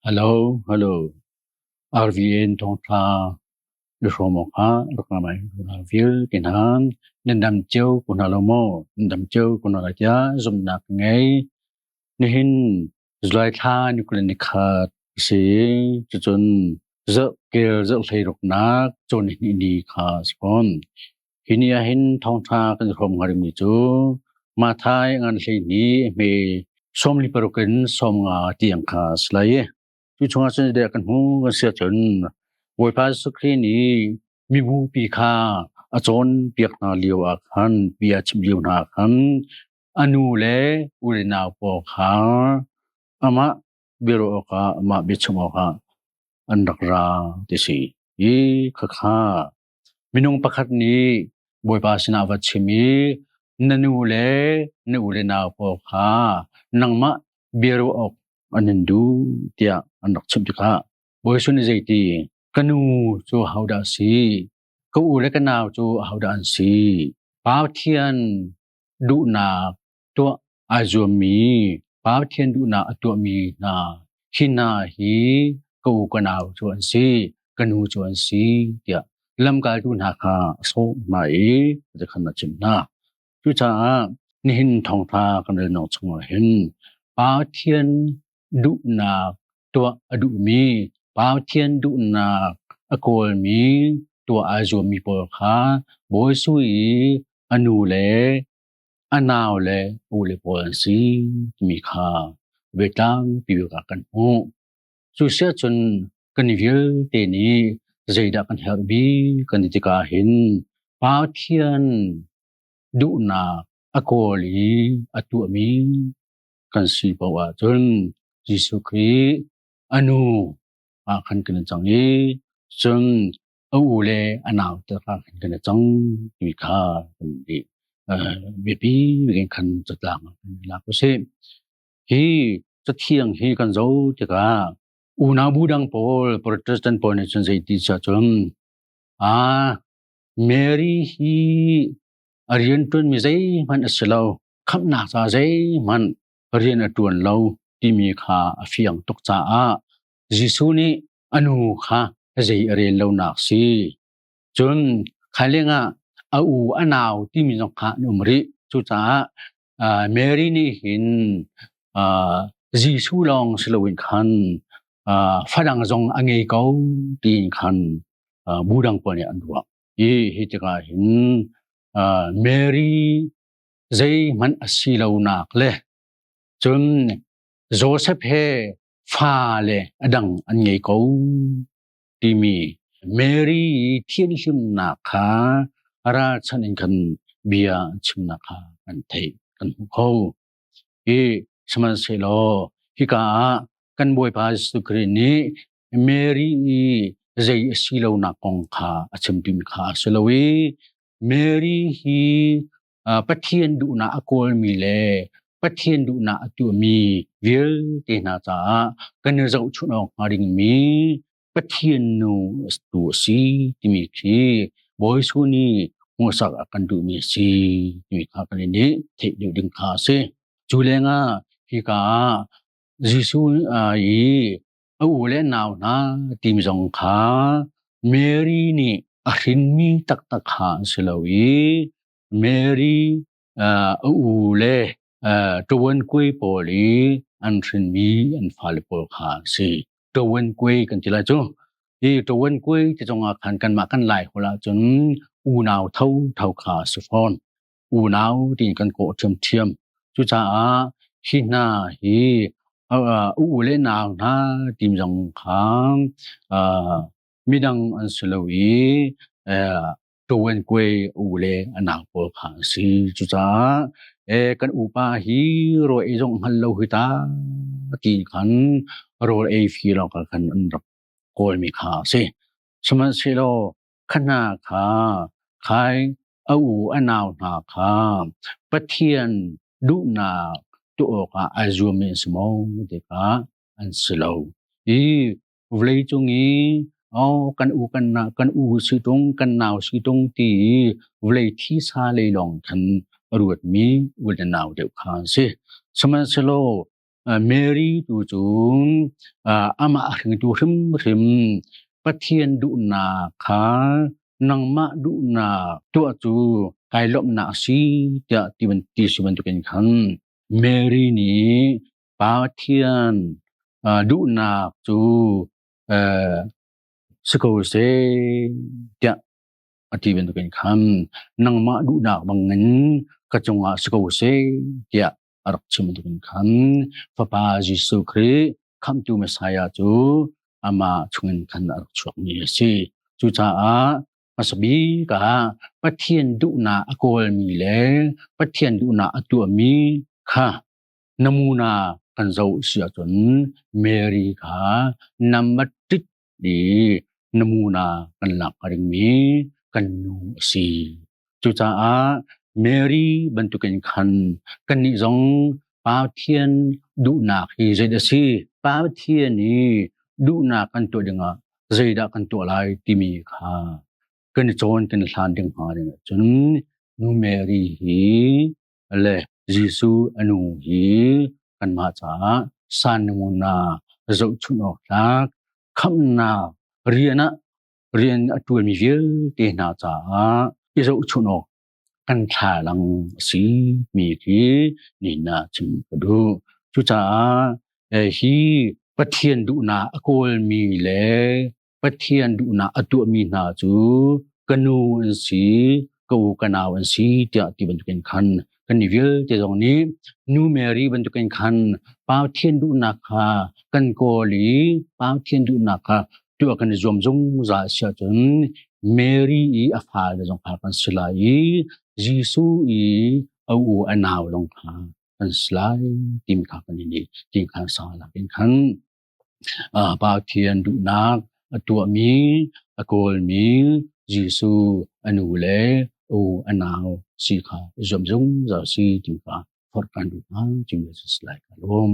Hello, hello. RVN thawngtha i hrawm awkah rak ra mai vialte hna nan dam cio ko hna lo maw? Nan dam cio ko hna lai tiah zumhnak ka ngei. Nihin July thla ni 21 a si. Cucun zarhkel zarhhlei ruknak cawn hnih ni kha a si fawn. Hi ni ah hin thawngṭha kan i hrawm hnga dingmi cu Matthai ngan 12 hme 46 in 50 tiang kha a si lai. Cu chungah cun zeidah kan hmuh kan si ahcun Bawipa Jesuh Khrih nih mibupi kha a cawnpiak hna lio ah khan bia a chimh lio hna ah khan a nu le u le nau pawl kha amah biaruah awkah amah biachim awkah an rak ra ti si. Hi khakha Minung pakhat nih Bawipa sinah va chim i na nu le na u le nau pawl kha nangmah biaruah awk an in duh tiah an rak chimh tikah Bawi Jesuh nih zeiti ka nu cu ahodah a si? Ka u le ka nau cu ahodah an si? Pathian duhnak tuah aa zuammi, Pathian duhnak a tuahmi hna hi hna hi ka u ka nau cu an si, ka nu cu an si tiah lamkaltu hna kha a sawh hna i khan a chimh hna. Cucaah nihin thawngtha kan relnak chungah hin Pathian duhnak tuah a duhmi, Pathian duhnak a kawlmi, tuah aa zuammi pawl kha Bawi Jesuh i a nu le a nau le u le pawl an si timi kha biatlangpi bik ah kan hmuh. Cu siahcun kan vialte nih zeidah kan herh bik kan ti tikah hin Pathian duhnak a kawl i a tuahmi kan si paoh ahcun Jesuh Khrih a nu ah khan kan i cang i cun a u le a nau te kha khan kan i cang timi kha kan ti. Biapi in khan catlang ah kan lak usih. Hi cathiang hi kan zoh tikah unau bu dang pawl Protestant pawl nih cun zeiti siah cun Mary hi a rianṭuanmi zeihmanh a si lo, khamhnak ca zeihmanh rian a ṭuan lo timi kha a fiang tuk caah Jesuh nih a nu kha zei a rel lonak si. Cun khaileng ah a u a nau timi zong kha an um rih. Cucaah Mary nih hin Jesuh lawng si loin khan fadang zong a ngei ko tiin khan bu dang pawl nih an ruah. Hi hi tikah hin Mary zeihmanh a si lonak le cun Joseph he fale a dang an ngei ko timi Mary thianhlimnak kha ralchanh in khan bia an chimnak kha kan theih kan hmuh kho. Hi sihmanhsehlaw hika ah kan Bawipa Jesuh Khrih nih Mary i zei a si lonak kong kha a chimtimi kha a si lo i Mary hi Pathian duhnak a kawlmi le Pathian duhnak a tuahmi vialte hna caah kan i zohchunh awk hnga dingmi Pathian nu tu a si timi khi Bawi Jesuh nih hmuhsak a kan duhmi a si timi kha kan i nih theih deuh ding kha a si. Cu lengah hika ah Jesuh i a u le nau hna timi zong kha Mary nih a hrinmi taktak kha an si lo i Mary a u le ṭawan kuai pawl i an hrinmi an fale pawl kha an si. Ṭawan kuai kan ti lai cu. Hi ṭawan kuai ti zongah khan kanmah kan Lai holh ahcun unau thotho kha a si fawn. Unau tiin kan kawh ṭhiamṭhiam. Cucaah hi hna hi u le nau hna tim zong kha midang an si lo i ṭawan kuai u le a nau pawl kha an si. Cucaah kan upa hi rawl ei zong hngal lo hi ta ti khan rawl ei fi lawng khan an rak kawlmi kha a si. Sihmanhsehlaw kha hna kha khai a u a nau hna kha Pathian duhnak tuah awkah ai zuammi an si maw tikah an si lo. Hi vawleicung i oh kan u kan na kan u si tung kan nau si tung ti i vawlei thisa lei lawng khan a ruatmi u le nau deuh kha an si. Sihmanhsehlaw Mary tu cu amah a hringtu hrimhrim Pathian duhnak kha nangmah duhnak tuah cu kai lawmhnak a si tiah ti si bantukin khan Mary nih Pathian duhnak cu si ko seh tiah a ti bantukin khan nangmah duhnak bangin ka cungah si ko seh tiah a rak chim bantukin khan Fapa Jesuh Khrih Khamhtu Messiah cu amah chungin khan a rak chuakmi a si. Cucaah hmasa bik ah Pathian duhnak a kawlmi le Pathian duhnak a tuahmi kha namuna kan zoh si ahcun Mary kha number tit i namuna kan lak a dingmi kan nu a si. Cucaah Mary bantukin khan kannih zong Pathian duhnak hi zeidah a si? Pathian i duhnak kan tuah dingah zeidah kan tuah lai timi kha kan i cawn kan i hlan ding hnga ding ahcun Nu Mary hi le Jesuh a nu hi kanmah caah san namuna zohchunh awk tlak khamhnak rian ah rian a ṭuanmi vialte hna caah i zohchunh awk kan thlalang a si mi khi nihin ah chim ka duh. Cucaah hi Pathian duhnak a kawlmi le Pathian duhnak a tuahmi hna cu ka nu an si, ka u ka nau an si tiah ti bantukin khan kan i vialte zong nih Nu Mary bantukin khan Pathian duhnak kha kan kawl i Pathian duhnak kha tuah kan i zuam zungzal si ahcun Mary i a fale zong kha kan si lai i Jesuh i a u a nau zong kha kan si lai timi kha kan i ti kha sang lakin khan Pathian duhnak a tuahmi a kawlmi Jesuh a nu le u a nau si kha i zuam zungzal si ti kha forh kan duh hna. Cim Jesus lai ka lawm.